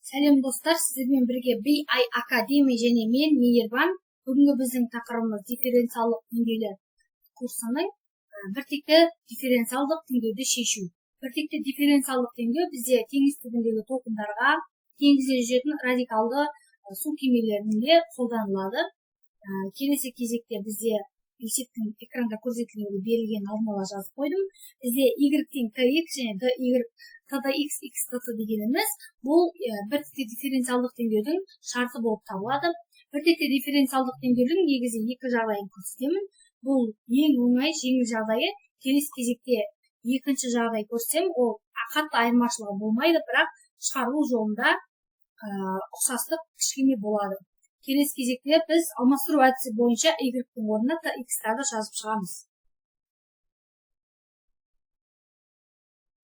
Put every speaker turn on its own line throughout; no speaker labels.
Сәлем достар, сіздермен бірге BI Академи және мен Мейірбан. Бүгінгі біздің тақырыбымыз дифференциалдық теңдеулер курсының біртекті дифференциалдық теңдеуді шешу. Біртекті дифференциалдық теңдеу бізде теңіз түбіндегі толқындарға, теңізде жүзетін радикалды су кемелерінде қолданылады. Келесі кезекте бізде есептің экранда көрсетілуінде берілген алдын ала жазып қойдым. Бізде y тең tx және dy tdx x dt дегеніміз бұл біртекті дифференциалдық теңдеудің шарты болып табылады. Біртекті дифференциалдық теңдеудің негізі екі жағдайын көрсетемін. Бұл ең оңай, жеңіл жағдайы. Келесі кезекте екінші жағдай көрсем, ол қатты айырмашылығы болмайды, бірақ шығарылу жолында ұқсастық кішкене болады. Келесі кезекте біз алмастыру әдісі бойынша y-тің орнына tx-тарды жазып шығамыз.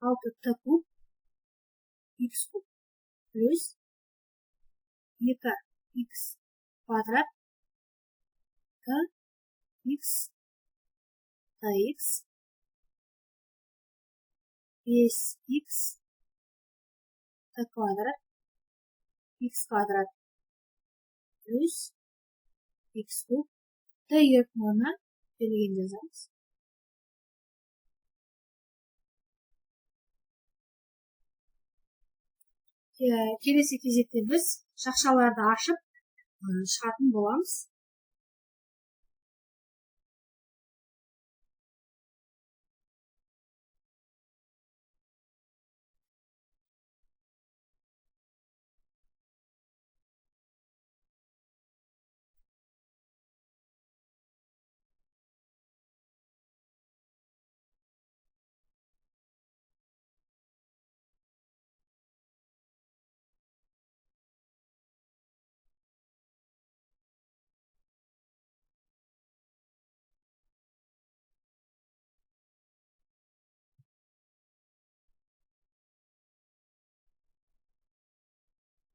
6 t куб x куб плюс 2 x квадрат t x tx 5x t квадрат x квадрат плюс x куб т орнына берілген жазамыз. Келесі кезекте біз жақшаларды ашып шығатын боламыз.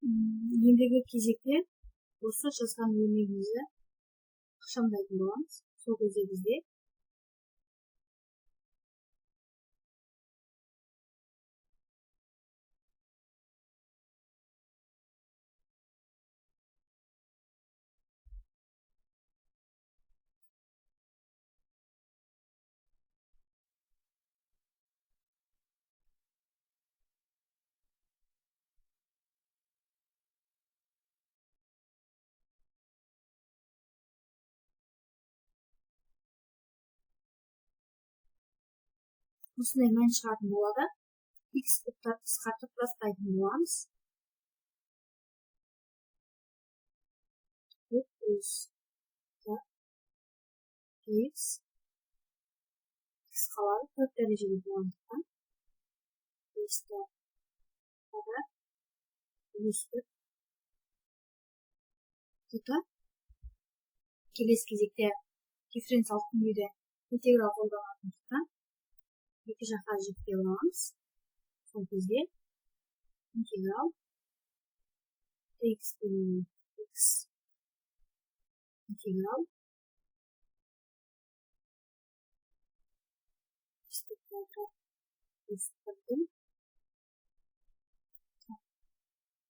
Ендігі кезекте осы жазған өрнегімізді ықшамдайтын боламыз. Сол кезде бізде осындай мән шығатын болады. X кубтарды қысқартып тастайтын боламыз. Плюс x x қалады төрт дәрежеде болғандықтан x квадрат плюс 4 dt. Келесі кезекте дифференциалдық теңдеуде интеграл қолданатындықтан екі жаққа жіктеп аламыз. Сол кезде интеграл x x интеграл x квадрат плюс 1-дің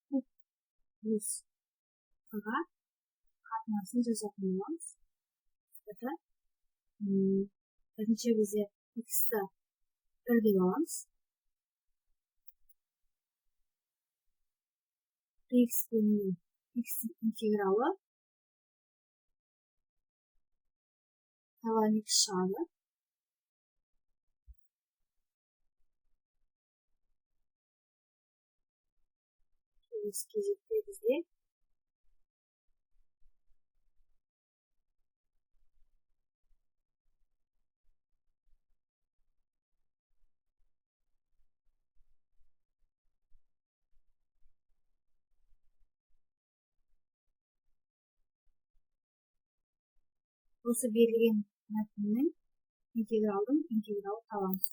куб плюс ға қатынасын жазатын боламыз. Это бірінші бізде x-ті 1 деп аламыз. X бөлінген x-тің интегралы ln x шығады. Келесі кезекте бізде осы берілген мәтіннің интегралдың интегралы табамыз.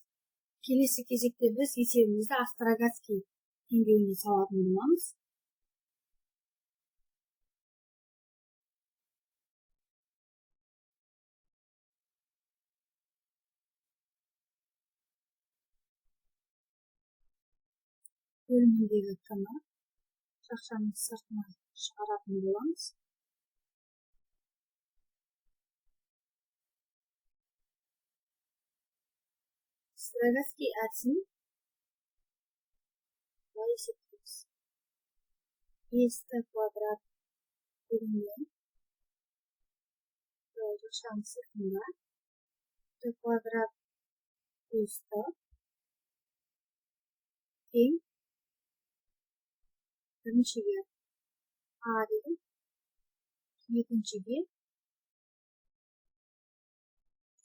Келесі кезекте біз есебімізді Остроградский теңдеуіне салатын боламыз. Бөліміндегі t-ны Жақшаның сыртына шығаратын боламыз. Строгаский әдісін былай есептейміз. 5Т квадрат бөлінген жақшаның сыртында Т квадрат плюс Т тең біріншіге А деген, екіншіге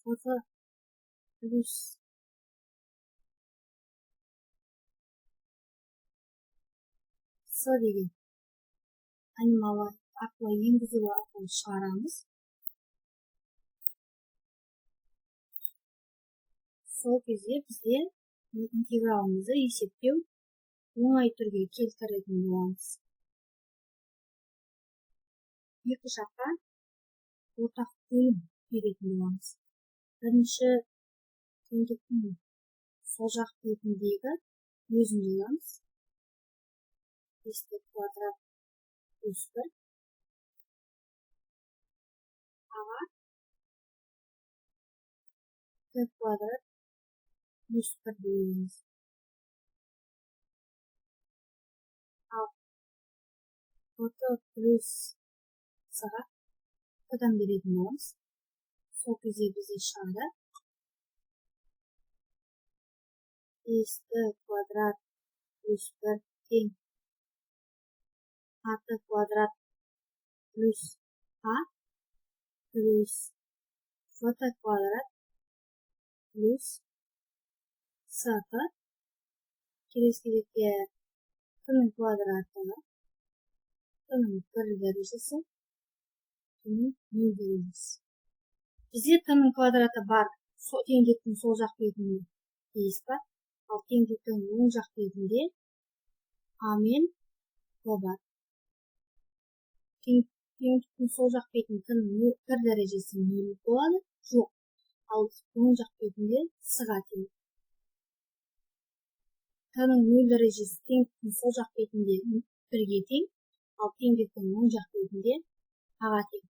В плюс С деген айнымалы арқылы енгізу арқылы шығарамыз. Сол кезде бізде интегралымызды есептеу оңай түрге келтіретін боламыз. Екі жаққа ортақ бөлім беретін боламыз. Бірінші теңдіктің сол жақ бетіндегі өзін жазамыз. 5Т квадрат плюс 1 А Т квадрат плюс 1 дейміз. Ал Т плюс С-ға Т-дан беретін боламыз. Сол кезде бізде шығады 5Т квадрат плюс 1 тең АТ квадрат плюс А плюс ВТ квадрат плюс СТ. Келесі кезекте Т-ның квадраты, Т-ның 1 дәрежесі, Т-ның 0 дәрежесі. Бізде Т-ның квадраты бар, теңдіктің сол жақ бетінде 5 бар, ал теңдіктің оң жақ бетінде А мен Б бар. Теңдіктің сол жақ бетінде Т-ның 1 дәрежесі 0 болады, жоқ, ал оң жақ бетінде С-ға тең. Т-ның 0 дәрежесі теңдіктің сол жақ бетінде 1-ге тең, ал теңдіктің оң жақ бетінде А-ға тең.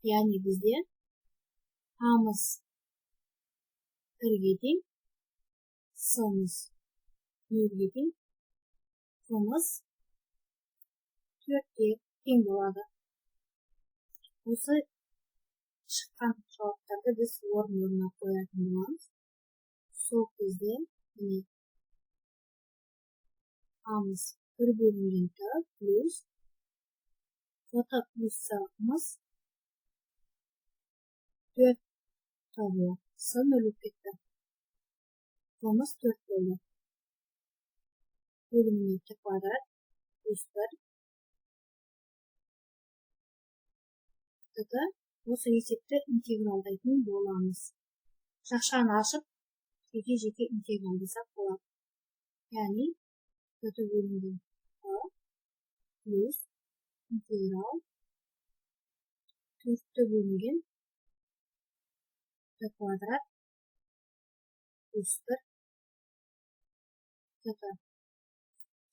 Яғни бізде А-мыз 1-ге тең, С-мыз 0-ге тең, В-мыз 4-ге тең болады. Осы шыққан жауаптарды біз орын-орнына қоятын боламыз. Сол кезде міне А-мыз 1 бөлінген Т плюс ВТ плюс С-мыз 4 Т болады. С 0 болып кетті. В-мыз 4 болды. Бөліміне Т квадрат плюс 1 Т. Осы есепті интегралдайтын боламыз. Жақшаны ашып, жеке-жеке интегралдасақ болады. Яғни Т бөлінген Т плюс интеграл 4 бөлінген Т квадрат плюс 1 Т.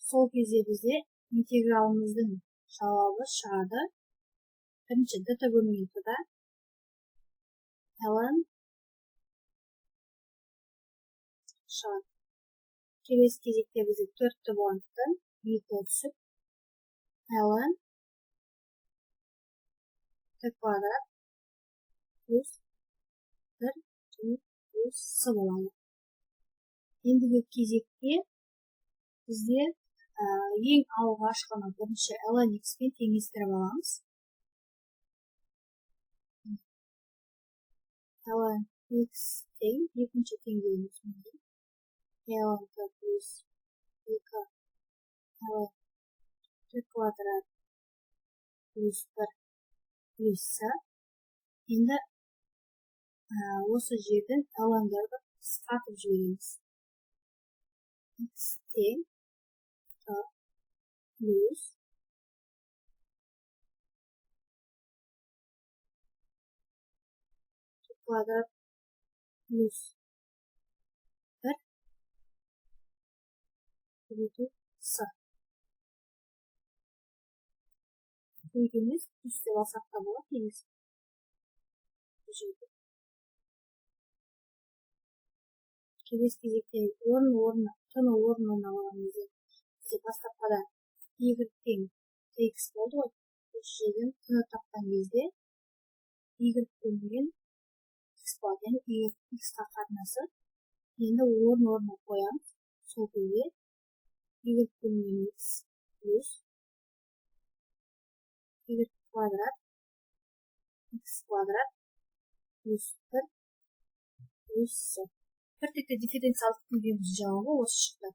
Сол кезде бізде интегралымыздың жауабы шығады. Бірінші ДТ бөлінген Т-да ln шығады. Келесі кезекте бізде 4 болғандықтан 2 түсіп ln Т квадрат плюс 1 плюс С болады. Ендігі кезекте бізде ең алғашқыны бірінші ln x-пен теңестіріп аламыз. Ln x тең екінші теңдеуіміз ln Т плюс 2 ln Т квадрат плюс 1 плюс С. Енді осы жерден ln-дарды қысқартып жібереміз. X тең Т плюс Т квадрат плюс 1 көбейту С. Екі емес, плюс деп алсақ та болады негізі. Бұл жерде келесі кезекте орын орнына, т-ны орнына алған кезде бізде бастапқыда y тең tx болды ғой. Осы жерден т-ны тапқан кезде y бөлінген x болады, яғни y x-қа қатынасы. Енді орын орнына қоямыз. Сол кезде y бөлінген x плюс y квадрат x квадрат плюс 1 плюс c. Біртекті дифференциалдық теңдеуіміздің жауабы осы шықты.